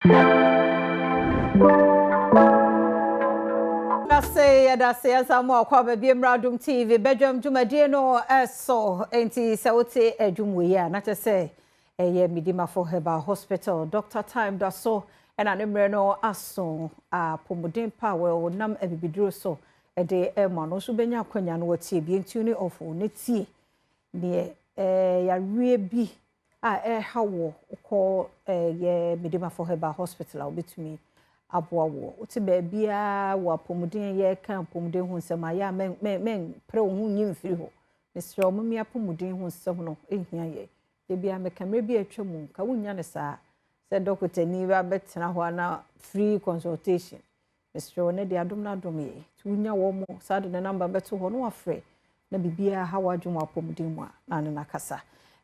Yɛdase yɛdase yɛnsa mo akɔ aba bie mmra Adom TV badwam dwumadie no ɛso enti sɛ wote adwum wei a na kyɛ sɛ ɛyɛ Medimafo Herbal Hospital Doctor Time da so ɛna ne mmerɛ no aso apɔmuden pa a wɔnam abibiduro so ɛde ɛma no nso bɛnya akwanya no watie bi ntune ne ɔfo ne tie neɛ ɛɛ yareɛ bi a ɛreha wo, wokɔ ɛyɛ Medimafo Herbal Hospital a wobɛtumi aboa woɔ. Wote baabiara wɔ apɔmuden yɛreka apɔmuden ho nsɛm a yɛ a mɛmpere wo ho nyi mfiri hɔ. Mesrɛ wo mommi apɔmuden ho nsɛm no ɛhia yɛ. Da biara meka mmerɛ bi a atwa mu nka wonnya no saa sɛ dɔkotani ba bɛtena hɔ ana free consultation. Mesrɛ wo, nnɛ deɛ adom no adom yɛn. Nti wonya wɔn mo saa de ne namba bɛto hɔ na wafrɛ na biribiara ha w'adwene wɔ apɔmuden mu a na ne no akasa.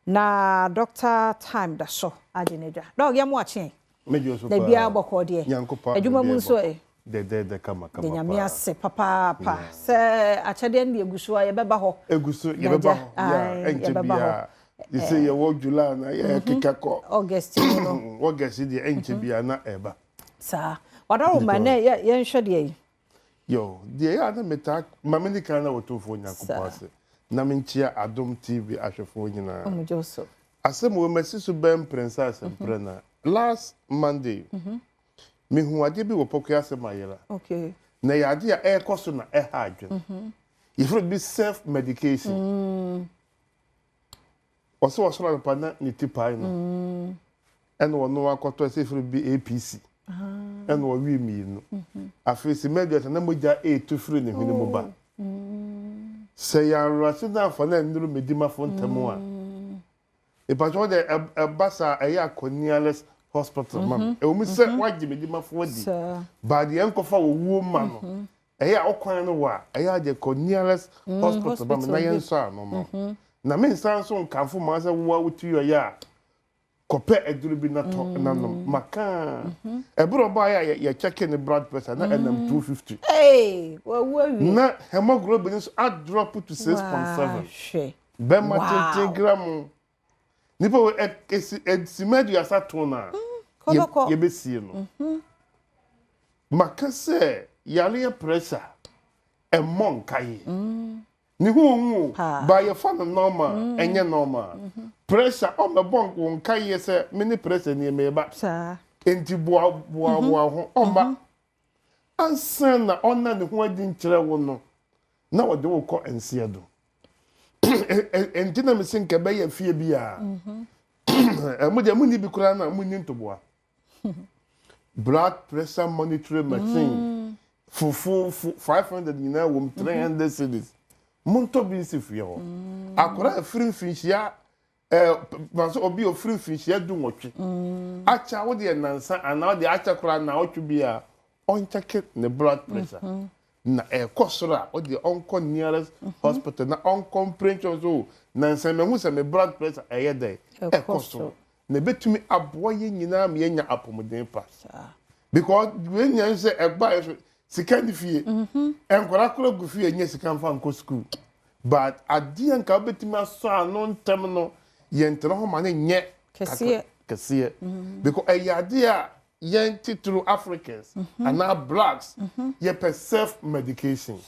Na Doctor Time da so agye n'adwa. Dɔg, yɛ mo akye. Megye so Na biara bɔkɔɔ deɛ. Nyankopɔn Adwuma mu nso ɛ. Dɛdɛɛdɛ kama kama paa. Nyame ase papaapa. Sɛ akyɛdeɛ no deɛ egu so a yɛbɛba hɔ. Egu so yɛbɛba hɔ. Yeah, ɛnkyɛ biara. Sɛ yɛwɔ July na yɛkeka kɔ. August mu no. August deɛ ɛnkyɛ biara na ɛba. Saa. Wadaworo ma ɛnɛ yɛ yɛnhwɛ deɛ yi. Yo, deɛ yɛ a na metaa ma me kan na Otumfoɔ Nyankopɔn ase na menkyia Adom TV ahwɛfoɔ nyinaa. Ɔmo gye wo so. Asɛm wei masi so bɛyɛ mprɛnsa asɛ mprɛna. Last Monday, mehuu adeɛ bi wɔ Pokuase Mayera. Okay. Na ɛyɛ adeɛ a ɛrekɔ so na ɛha adwene. Yɛfrɛ bi self medication. Ɔsɛ ɔsɔre anɔpa na ne ti pae no. Ɛna ɔno akɔtɔ ɛsɛ efiri bi APC. Ɛna ɔwe mmienu. Afei sima 30 na mogya etu firi ne hwene mu ba. Sɛ yɛanwurase no afa na nnuru medimafo ntɛm a. Ìpàtɛ wɔn de ɛba saa ɛyɛ akɔ nearest hospital ma me. Ɛwɔ mu sɛ wagye medimafo adi. But deɛ nkɔfa wɔ wuo ma no. Ɛyɛ a ɔkwan no wɔ a, ɛyɛ a deɛ kɔ nearest hospital ba me na yɛnsɔ ano ma wo. Na mensan nso nkamfo mma sɛ wo a wo ti yɔyɛ a, kɔpɛ aduro bi na tɔ na nom. Maka a, ɛberɛ a ɔbaeɛ a yɛkyɛke ne blood pressure na ɛnam 250. Hey, wawu awie. Na hemoglobin nso adrop to 6.7. Wahwɛ. Bɛma tenten gram. Nipa wɔ ɛsima 30 ton a, yɛbɛsie no. Maka sɛ yareɛ pressure ɛmmɔ nkaeɛ. Ne ho ohu o, ba yɛfa no normal, ɛnyɛ normal. Pressure ɔmmɛbɔ wo nkaeɛ sɛ me ne pressure nie meba. Enti boa boa boa ho ɔmma. Ansa na ɔnna ne ho adi nkyerɛ wo no, na ɔde wo kɔ nseɛ do. Enti na mese nka ɛbɛyɛ fie biara. Ɛmo deɛ monni bi koraa na monni ntoboa. Blood pressure monitoring machine fufuufu 500 nyinaa wɔ mu 300 cedis. Montɔ bi nsi fie hɔ. Akwadaa a ɛfiri mfinhyia ɛɛ sɛ obi a ofiri mfinhyia 18 akyɛ wo deɛ nansa anaa ɔde akyɛ koraa naawɔtwe bi a ɔnkyɛke ne blood pressure na ɛkɔ soro a ɔde ɔnkɔ nearest hospital na ɔnkɔ mprɛnkyɛn so nansa mahu sɛ me blood pressure ɛyɛ dɛ ɛkɔ soro na ebetumi aboa yɛn nyinaa ma yɛnya apɔmuden pa because wei nyinaa sɛ ɛba yɛ so sika ne fie nkwadaa kora gu fie nyɛ sika nfa nkɔ school but adeɛ nka wobɛtumi asɔ ano ntɛm no yɛntena hɔ ma ne nyɛ kɛseɛ kɛseɛ because ɛyɛ adeɛ a yɛn titiri Africans anaa blacks yɛpɛ self medication.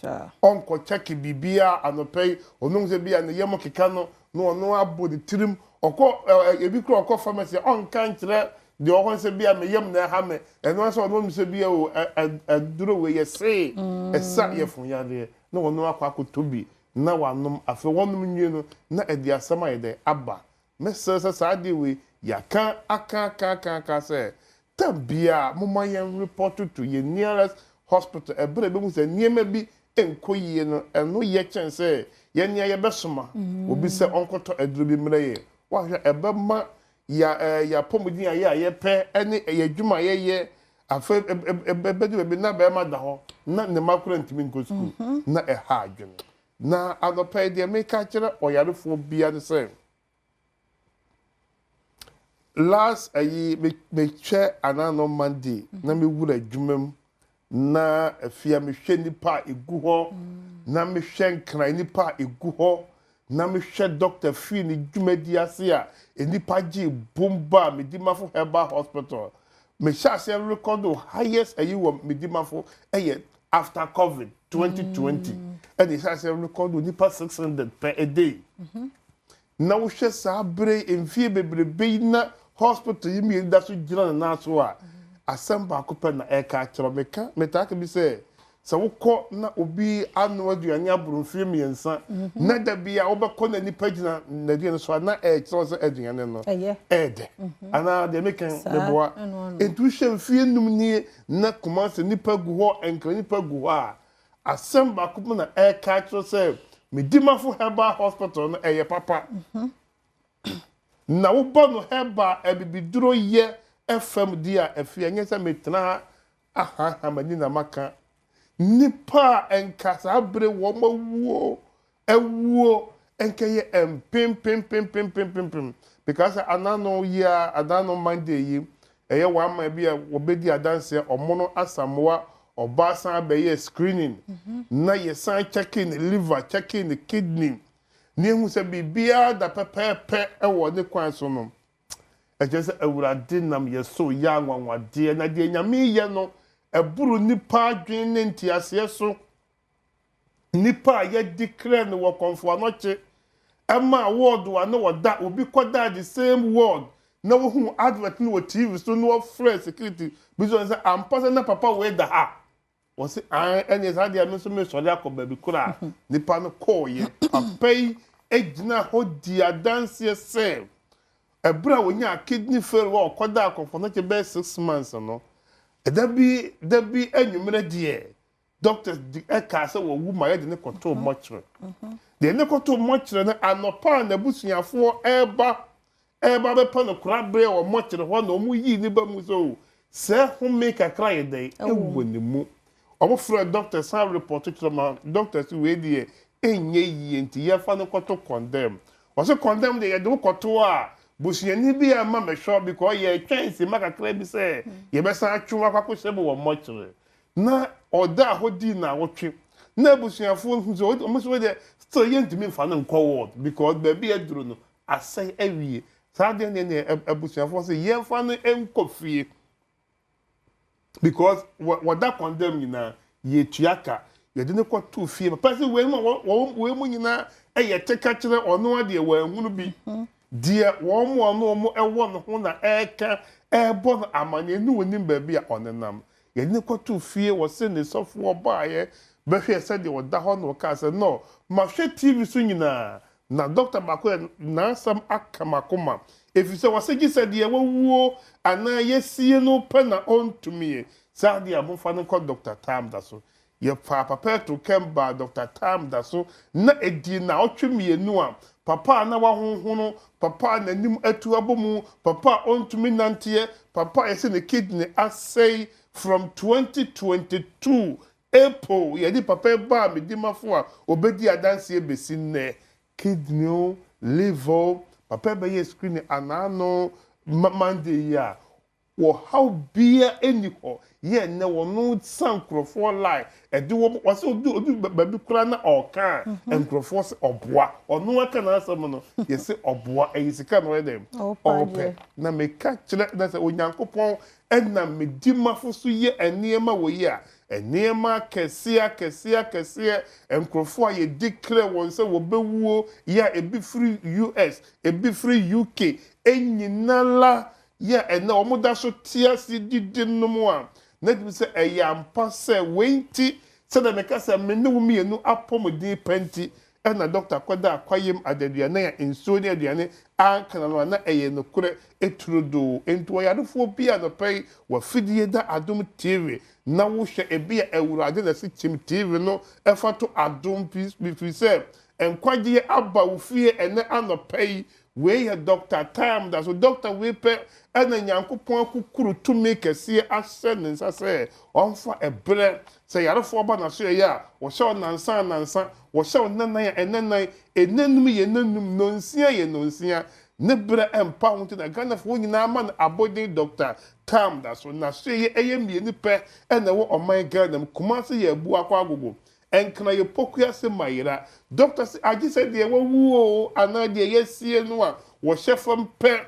Ɔnkɔ check biribiara anɔpɛ yi ɔno sɛ bi a ne yam keka no na ɔno abɔ ne tirim ɔkɔ ɛɛ ebi kura ɔkɔ pharmacy ɔnka nkyerɛ deɛ ɔhɔ sɛ bi a me yam na ɛha me ɛno sɛ ɔno sɛ bi a o ɛ ɛduro wei yɛ see ɛsa yɛ fun yadeɛ na ɔno akɔ akɔtɔ bi na wanom. Afei wɔnom nwie no na ɛde asɛm ayɛ dɛ aba. Mɛsrɛ sɛ saa adeɛ wei yɛaka aka aka aka aka sɛ tam biara momma yɛn report to yɛn nearest hospital ɛberɛ a ɛbɛhu sɛ nneɛma bi nkɔ yie no. Ɛno yɛ kyɛn sɛ yɛn nea yɛbɛsoma obi sɛ ɔnkɔtɔ aduro bi mmerɛ yɛ wahwɛ ɛbɛma yɛ ɛɛ yɛapɔmuden a yɛ a yɛpɛ ɛne yɛ adwuma a yɛyɛ. Afei ɛbɛdu baabi na bɛrima da hɔ na ne mma koraa ntumi nkɔ sukuu na ɛha adwene. Na anɔpa yi deɛ meka kyerɛ ɔyarefoɔ biara ne sɛ last ayi mehwɛ anano Monday na mewura adwuma mu na afia mehwɛ nipa a egu hɔ na mehwɛ nkran nipa a egu hɔ na mehwɛ doctor fii ne dwumadi ase a nipa gye bom ba a Medimafo Herbal Hospital. Mehyɛ aseɛ record highest ɛyi wɔ Medimafo ɛyɛ after COVID 2020, ɛna yɛhyɛ aseɛ record nipa 600 per a day. Na wohwɛ saa bere mfie bebrebe yi na hospital yi mmienu da so gyina ne nan so a, asɛm baako pɛ na ɛka akyerɛ. Meka metaa ka bi sɛ wokɔ na obi ano aduane aboro mfie 3 na da bi a wobɛkɔ na nipa gyina n'aduane so a, na ɛkyerɛ sɛ aduane no ɛɛdɛ anaa deɛ meka meboa. Nti wohwɛ mfie 5 nie na Kumase nipa gu hɔ, Nkran nipa gu hɔ a, asɛm baako pɛ na ɛka akyerɛ sɛ Medimafo Herbal Hospital no ɛyɛ papa. Na wobɔ no herbal abibiduro yɛ ɛfam di a, afei ɛnyɛ sɛ metena ha ahaha m'ani na maka. Nipa a nka saa bere wɔn awuo awuo nka yɛ mpempempempempempem, because anano yi a, anano Monday yi, ɛyɛ wɔn ama bi a wɔbɛdi adanseɛ. Ɔmono Asamoa ɔbaa san bɛyɛ screening na yɛsan checking ne liver, checking ne kidney, ne ehu sɛ biribiara da pɛpɛɛpɛ ɛwɔ ne kwan so no, ɛkyerɛ sɛ Awurade nam yɛ so yɛ anwanwadeɛ. Na deɛ Nyame yɛ no ɛboro nipa adwene ne nteaseɛ so. Nipa a yɛdi krɛ no wɔ Kɔmfo Anɔkye ɛma ward a na wɔda obi kɔda the same ward na wohu advert no wɔ TV so na wɔfrɛ security bi so sɛ ampa sɛ na papa wei da ha, wɔsi an ɛne saa deɛ, me nso mesɔre akɔ baabi koro a nipa no kɔɔyɛ. Papa yi gyina hɔ di adanseɛ sɛ ɛberɛ a wɔnya kidney failure a ɔkɔda Kɔmfo Anɔkye bɛyɛ 6 months no, ɛda bi da bi anwummerɛ deɛ, doctors di ɛka sɛ wɔwu ma yɛde ne kɔtoo mɔkyerɛ. Deɛ ne kɔtoo mɔkyerɛ no, anɔpa a n'abusuafoɔ ɛreba bɛpɛ no korabere wɔ mɔkyerɛ hɔ na wɔn yii ne ba mu so sɛ home kakra yɛ dɛ ɛwɔ ne mu. Wɔn frɛ doctor san report kyerɛ ma doctors, wei deɛ ɛnyɛ yie nti yɛfa no kɔto condemn. Wɔsɛ condemn deɛ, yɛde wo kɔto a, busuani bi a ma mɛhwɛ because yɛtwɛn sima kakra bi sɛ yɛbɛsan atwe wakɔ akɔhyɛ mu wɔ mɔkyerɛ. Na ɔda hɔ dii na awɔtwe na abusuafoɔ hu sɛ ɔmo sɛ deɛ still yɛntumi nfa no nkɔ ward because baabi aduro no asɛe awie. Saa deɛ ne abusuafoɔ sɛ yɛmfa no nkɔ fie because wɔda condemn nyinaa yɛtua ka. Yɛde no kɔtoo fie. Papa sɛ wei mu wɔn wei mu nyinaa ɛyɛ teka kyerɛ ɔno adeɛ wɔahunu bi deɛ wɔn mu ɔno wɔn ɛwɔ ne ho na ɛreka ɛrebɔ no amaneɛ ne wɔnim baabi a ɔnenam. Yɛde no kɔtoo fie, wɔse ne sɔfoɔ baayɛ bɛhwɛ sɛdeɛ ɔda hɔ na ɔkaa sɛ, "No, mahwɛ TV so nyinaa na dɔkta baako yɛ n'asɛm aka m'akoma, ɛfiri sɛ wɔse gye sɛ deɛ wawuo anaa yɛsie no pɛ na ɔntumie saa deɛ a, momfa no nkɔ Dr. Tam da so." Yɛfaa papa ɛto kɛm baa Dr. Tam da so na ɛdii naawɔtwe 2 a, papa a na wahonhono, papa a n'anim atu abɔ mu, papa a ɔntumi nanteɛ, papa a yɛsɛ ne kidney asɛe from 2022 April yɛde papa yi baa Medimafo a obɛdi adanseɛ bɛsi nnɛ, kidney o, liver o, papa yi bɛyɛ screening anaano Monday yi a, wɔhaw bia ɛni hɔ. Yɛ nnɛ wɔno sa nkurɔfoɔ line ɛde wɔn, wɔsɛ odu baabi koraa na ɔka a, nkurɔfoɔ sɛ ɔboa ɔno aka n'asɛm no, yɛsɛ ɔboa, ɛyɛ sika na ɔyɛ dɛm ɔpɛ. Na meka kyerɛ na sɛ Onyankopɔn ɛnam Medimafo so yɛ nneɛma wɔ yi a, nneɛma akɛseɛ akɛseɛ akɛseɛ. Nkurɔfoɔ a yɛdi krɛ wɔn sɛ wɔbɛwuo yɛ a, ebi firi US, ebi firi UK ɛnyinala yɛ, ɛnɛ wɔn da so te ase didi nom a, na ebi sɛ ɛyɛ ampa sɛ wei nti sɛdeɛ meka sɛ me ne wo mmienu apɔmuden pɛ nti ɛna dɔkta kɔda akwayam adaduanan a nsuo ne aduane anka no a, na ɛyɛ nokorɛ eturodoo. Nti ɔyarefoɔ bi a nɔpɛ yi wafidie da Adom TV na wohwɛ ebi a, Awurade na ɛsi kyim TV no ɛfa to Adom firi sɛ nkwagyeɛ aba wo fie ɛnɛ anɔpɛ yi. Wei yɛ Dr. Time da so. Dr. wei pɛ ɛna Nyankopɔn akukuru tumi kɛseɛ ahyɛ ne nsa sɛ ɔmfa ɛberɛ sɛ yarefoɔ ba n'aso yɛ a, wɔhyɛ wo nansa anansa, wɔhyɛ wo nanan a, ɛnanan, ɛnanum yɛ nanum, nonsia yɛ nonsia, ne berɛ ɛmpa ho. Nti na Ghanafoɔ nyinaa ma no abɔden Dr. Time da so. N'aso yɛ ɛyɛ mmienu pɛ ɛna ɛwɔ ɔman Ghana mu. Kumase yɛ Abuakɔ Agogo, Nkran yɛ Pokuase Mayera. Dɔkta sɛ agye sɛ deɛ wawu o anaa deɛ yɛasie no a wɔhyɛ fam pɛ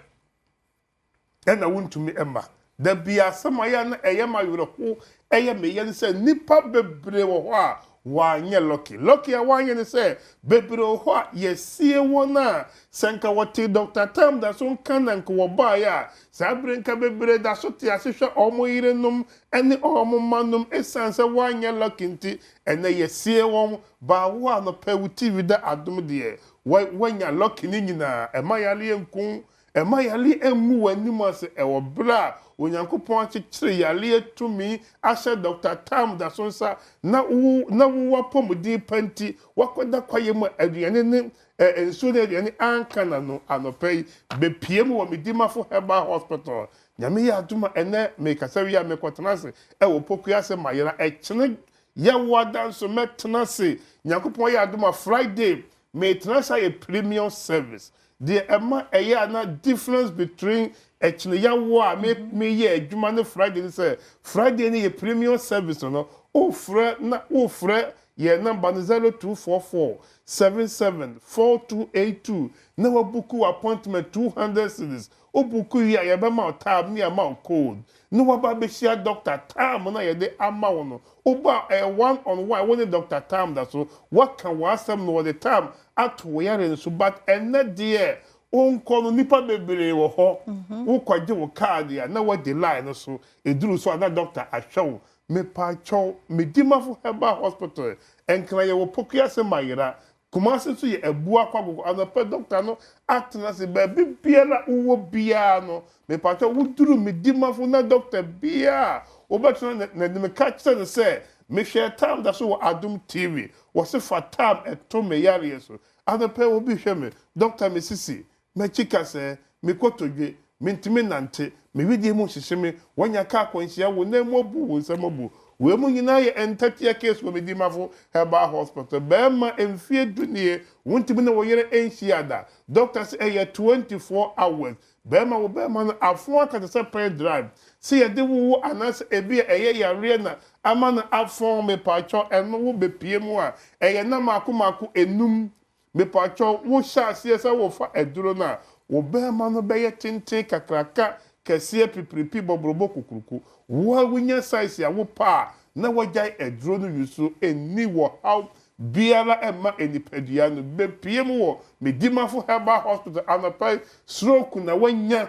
ɛna wontumi mma. Da bi asɛm a ɛyɛ a na ɛyɛ me awerɛhow ɛyɛ me ya ne sɛ nnipa bebree wɔ hɔ a wɔanyɛ lucky. Lucky a wɔanyɛ ne sɛ bebree wɔ hɔ a yɛasie wɔn a sɛ nka wɔtee Doctor Tam da so nka na nka wɔbaeɛ a, saa bere nka bebree da so te ase hwɛ wɔn yerenom ne wɔn mma nom esiane sɛ wɔanyɛ lucky nti ɛnnɛ yɛasie wɔn. Baa wo anɔpa yi wo TV da adom deɛ woanya lucky no nyinaa ɛma yareɛ nku wo Mma yareɛ ngu w'anim ase wɔ berɛ a Onyankopɔn akyekyere yareɛ tumi ahyɛ Dɔkta Tam da so nsa na wo na wo w'apɔmuden pa nti woakɔda kwaeɛ mu a aduane ne eh, nsuo ne aduane anka n'ano anɔpa yi. Bɛpue mu wɔ Medimafo Herbal Hospital. Nyame yɛ adom a ɛnnɛ mekasa wie a mekɔtena ase wɔ Pokuase Mayera. Ɛkyene Yɛwoada nso mɛtena ase. Nyankopɔn yɛ adom a Friday Metena ase ayɛ premium service. Deɛ ɛma ɛyɛ a na difference between ɛkyeneyawoɔ a me meyɛ adwuma ne Friday ne sɛ, Friday no yɛ premium service no, wofrɛ na wofrɛ yɛn number no 0244 77 4282 na wabuku wo appointment 200 cedis. Wo buku wie a yɛbɛma wo time ne yɛama wo code na waba abɛhyia doctor time no a yɛde ama wo no. Woba a ɛyɛ one on one wo ne doctor time da so woaka w'asɛm na wɔde time ato wo yare no so but ɛnnɛ deɛ wonkɔ no nnipa bebree wɔ hɔ wokɔgye wo card a na woadi line no so ɛduru so a na doctor ahwɛ wo. Mepaakyɛw Medimafo Herbal Hospital Nkran yɛwɔ Pokuase Mayera Kumasi nso yɛ abua kwagogo anɔpɛ doctor no atena ase baabi biara a wowɔ biara no mepakyɛw woduru me dimafo na doctor biara a wobɛtena n'anim ka kyerɛ no sɛ mehwɛɛ tam da so wɔ adom TV wɔse fa tam ɛto me yareɛ so anɔpɛ obi hwɛ me doctor me sisi M'akyi kasɛɛ, me kotodwe, mintumi nnante, me wedeɛ mu hyehye me, woanya kaa akwanhyia, wo nan mu abu, wo nsam abu. Wei mu nyinaa yɛ ntatea case wɔ Medimafo Herbal Hospital. Barima, mfeɛ du nie, wontumi ne wo yere nhyia da. Doctor se ɛyɛ 24 hours. Barima, wo barima no afon aka te sɛ pen drive. Se yɛde wo wo anaasɛ ebia ɛyɛ yareɛ na ama no afɔn, mepakyɛw ɛno wo bɛpue mu a, ɛyɛ nna maako maako enum. Mepakyɛw, wo hyɛ aseɛ sɛ wo fa aduro no a, wo bɛɛma no bɛyɛ tenten kakraka, kɛseɛ, pipiripi, bɔbrɔbɔ, kukuruku. Wo a wo nya size a wo pɛ a, na wagyae aduro no use, ɛnni wɔ haw biara ɛmma nipadua no. Bɛpue mu wɔ Medimafo Herbal Hospital anɔpa yi, stroke na wanya.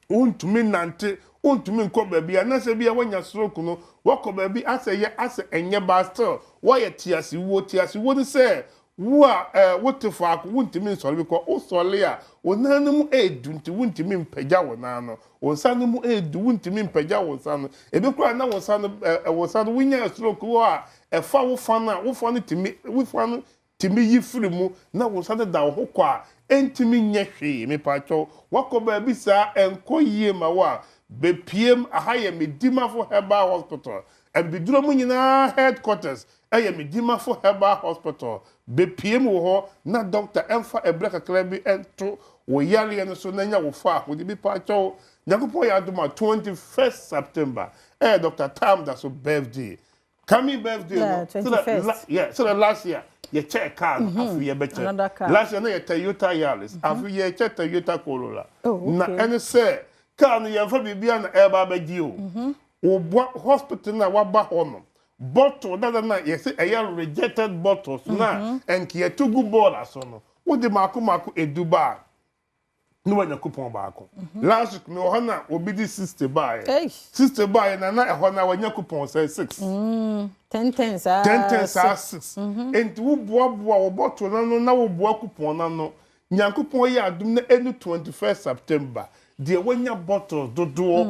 Wontumi nnante, wontumi nkɔ baabi anaasɛ ebia woanya stroke no, woakɔ baabi asɛ ɛyɛ asɛ ɛnyɛ but still woayɛ teasewuo. Teasewuo ne sɛ wo a eh, wote faako wontumi nsɔre because wosɔre a wo nan no mu ɛredu nti wontumi mpagya wo nan no. Wo nsa no mu ɛredu wontumi mpagya wo nsa no. Ebi koraa na wo nsa no eh, wo nsa no wonyaa stroke wɔ a ɛfa wo fa no a wo fa no tumi wo fa no tumi yi firi mu na wo nsa deda wo ho kɔ a, ɛntumi nyɛ hwee. Mepakyɛw, woakɔ baabi saa a ɛnkɔ yie ma wo a, bɛpiem. Aha yɛ Medimafo Herbal Hospital. Abibiduro mu nyinaa headquarters yɛ Medimafo Herbal Hospital. Bɛpiem wɔ hɔ na dɔkta mfa ɛberɛ kakra bi nto wo yareɛ no so na nya wo faahodi. Mepakyɛw, Nyankopɔn yɛ adom a, 21st September ɛyɛ Dɔkta Tam Daso birthday. Coming birthday no, sɛ la, yeah, sɛ last year yɛkyɛɛ car no, afei yɛbɛkyɛ. Last year na yɛ Toyota Yaris, afei yɛkyɛ Toyota Corolla. Na ɛne sɛ car no yɛmfa biribiara na ɛreba abɛgye o. Woboa hospital no a waba hɔ no, bottle dada no a yɛsɛ ɛyɛ rejected bottles no a nka yɛto gu bɔɔla so no, wode mako mako edu ba a, ne wanya coupon baako. Last week mewɔ hɔ na obi de 60 baeɛ. 60 baeɛ na na ɛhɔ na wanya coupon sɛ 6. 10 10 saa. 10 10 saa 6. Enti woboaboa wo bottle no ano na woboa coupon no ano. Nyankopɔn yɛ adom na ɛnu 21st September deɛ wanya bottles dodoɔ,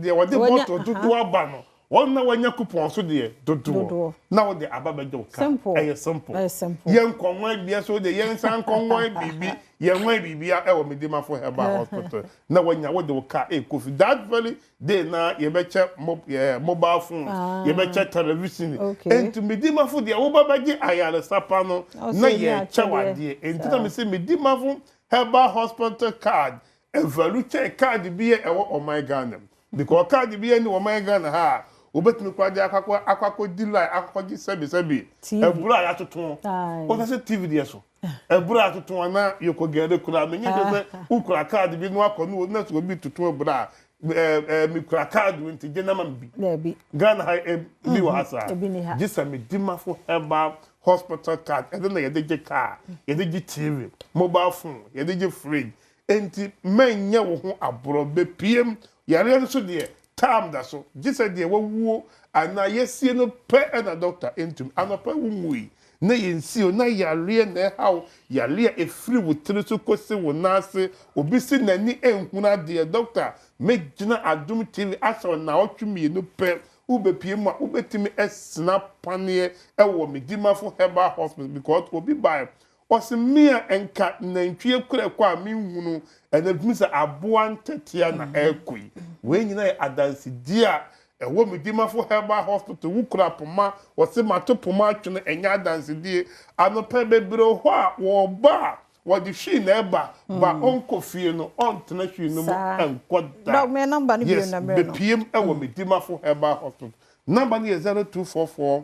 deɛ wɔde bottle dodoɔ aba no, Wɔn na wɔanya coupon so deɛ dodoɔ na wode aba bɛgye wo ka. Ɛyɛ simple. Yɛn nkɔnwan bia so deɛ yɛn nsa nkɔnwan biribi yɛn nwan biribi ɛwɔ Medimafo Herbal Hospital na wɔanya wode wo ka ɛkɔ fi that very day na yɛbɛkyɛ mo eh, mobile phones ah. yɛbɛkyɛ television. Nti Medimafo deɛ woba bɛgye ayaresa pa no na yɛkyɛ wadeɛ. Nti na mese Medimafo Herbal Hospital card Ɛvalue kyɛn card bi a ɛwɔ ɔman Ghana mu. Because card bi ɛni ɔman Ghana ha a, wobɛtumi koraa de akɔ akɔ akɔdi line akɔgye sɛbi sɛbi aburo a yɛatoto. Wọ́n sɛ TV deɛ so. Aburo a yɛatoto anaa yɛkɔ gɛɛde koraa. Menye hwɛ sɛ wokura card bi na wakɔ no na sɛ obi toto aburo a. Mekura card nti gye na ma me bi. Daabi. Ghana ha bi wɔ ha saa. Ebi ni ha. Gye sɛ Medimafo Herbal Hospital card, ɛno na yɛde gye car, yɛde gye TV, mobile phone, yɛde gye fridge. Enti mɛnyɛ wo ho aborɔ bɛpiem. Yareɛ no so deɛ, time da so. Gye sɛ deɛ wawuo anaa yɛasie no pɛ na doctor ntumi. Anɔpa wo nwui na yɛnsie o, na yareɛ na ɛha wo, yareɛ a ɛfiri wo tiri so kɔsi wo nan ase, obi se n'ani nhunu adeɛ, doctor mɛgyina Adom TV ahyɛ wo naawɔtwe mmienu pɛ, wobɛpie mu a wobɛtumi asina paneɛ wɔ Medimafo Herbal Hospital because obi baeɛ ɔse me a nka nantwie kora ɛkɔ a menhunu ɛnɛ metumi sɛ aboa ntɛtea na ɛrekɔ yi. Wei nyinaa yɛ adansedie a ɛwɔ Medimafo Herbal Hospital. Wo kura poma, wɔse mato poma atwene, ɛnyɛ adansedie. Anɔpa bebree wɔ hɔ a wɔba a wɔde hwii na ɛba, ba ɔnkɔ fie no ɔntena hwii no mu nkɔ da. Yes, bɛpiem wɔ Medimafo Herbal Hospital. Number no yɛ 0244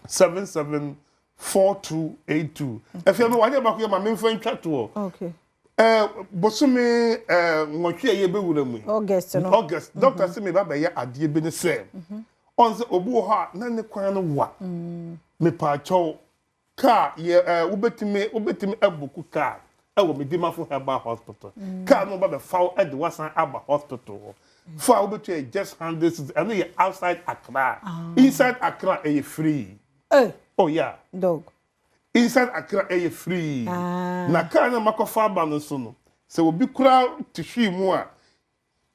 77 4282. Afei me wadeɛ baako yɛ ma memfa ntwa toɔ. Okay. Bosome 8 a yɛbɛwura mu yi. August no. August. Doctor sɛ meba bɛyɛ adeɛ bi ne sɛ, ɔn sɛ obi wɔ hɔ a na ne kwan no wa. Mepaakyɛw car yɛ wobɛtumi wobɛtumi abuku car ɛwɔ Medimafo Herbal Hospital. Car no ba bɛfa wo ɛde wasan aba hospital hɔ. Fa a wobɛtua yɛ just 100 cedis. Ɛno yɛ outside Accra. Inside Accra ɛyɛ free. Hey. Oh yeah. Dog. Inside Accra ɛyɛ free. Na car no makɔfa aba no so no, sɛ obi koraa te hwii mu a,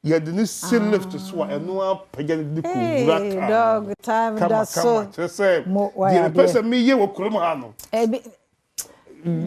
yɛde ne si lift so a ɛno apagya ne de kɔ wura car. Dog time da so. Kama kyerɛ sɛ deɛ mepɛ sɛ meyɛ wɔ kurom ha no. Ebi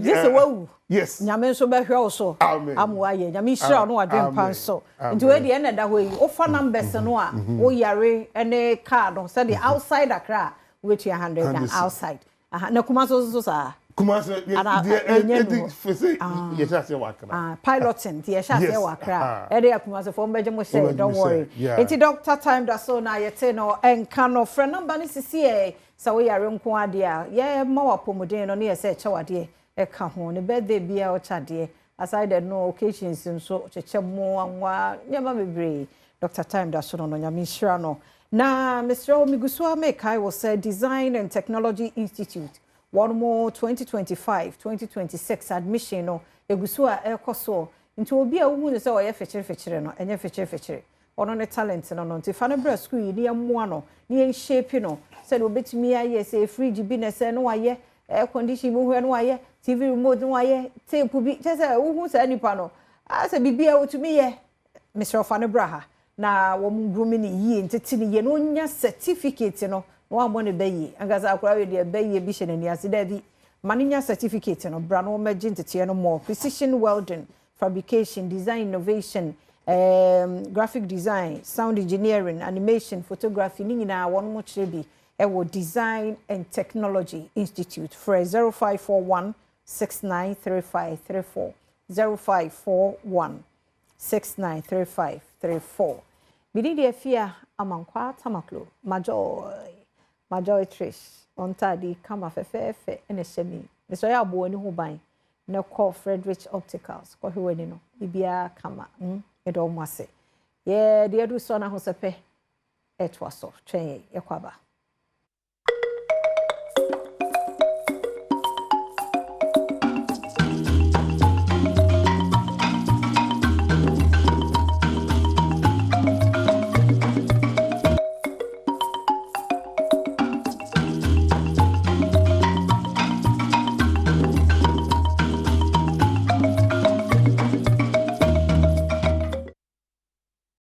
gye sɛ wawu. Yes. Nyame nso bɛhwɛ wo so. Amen. Amu ayɛ. Nyame nhyira wo no wadwen pa nso. Nti wei deɛ ɛna ɛda hɔ yi. Wofa numbers no a woyare ne car no sɛdeɛ outside Accra wobɛtua 100 Ghana outside. Aha, na Kumasi nso saa. Kumasi deɛ ɛdi fese yɛhyɛ aseɛ wɔ Accra. Piloting nti yɛhyɛ aseɛ wɔ Accra. Ɛde Kumasi fo mbɛgye mo hyɛ, don't worry. Nti Doctor Time da so na yɛte no ɛnka no frɛ number no sisi ɛ sɛ woyare nko adeɛ a yɛma wɔ apɔmuden no ne yɛ sɛ ɛkyɛ wadeɛ ɛka ho ne birthday bia ɔkyɛ adeɛ aside no occasions nso kyekyɛ mo anwa nneɛma bebree. Dr. Time da so no Nyame nhyira no. Na mesrɛ wo megu so a mekae wɔ sɛ Design and Technology Institute wɔn mo 2025 2026 admission no egu so a ɛrekɔ soɔ. Nti obi a wohu ne sɛ ɔyɛ fikyere fikyere no, ɛnyɛ fikyere fikyere, ɔno ne talent no. Nti fa no brɛ school yi ne yɛmmoa no ne yɛn shape no sɛdeɛ obɛtumi ayɛ sɛ fridge bi na sɛ no wayɛ air condition bi ho no wayɛ TV remote no wayɛ tape bi kyɛ sɛ wohu saa nipa no asɛ biribi a wotumi yɛ. Mesrɛ fa no bra ha na wɔn groom ne yie ntete ne yie na onya certificate no na wɔabɔ ne bɛyie ankasa. Akora wei deɛ bɛyie bi hyɛ n'ani ase daabi ma ne nya certificate no bra na wɔmɛgye nteteɛ no more. Precision welding, fabrication, design innovation, graphic design, sound engineering, animation, photography ne nyinaa wɔn mo kyerɛ bi ɛwɔ Design and Technology Institute. Frɛ 0541 693534, 0541 693534. Bidi deɛ fia Amankwa Tamaklo, Majoy Majoy Trish ɔntaade kama fɛfɛɛfɛ ɛna ɛhyɛ mi. Mesɛ ɔyɛ aboɔ ani ho ban na kɔ Frederick Opticals kɔhwɛ w'ani no biribiara kama. Ɛdɔ ɔmo ase. Yɛ deɛ ɛdu sɔ n'ahosɛpɛ ɛtoa so twɛn yɛ yɛkɔ aba.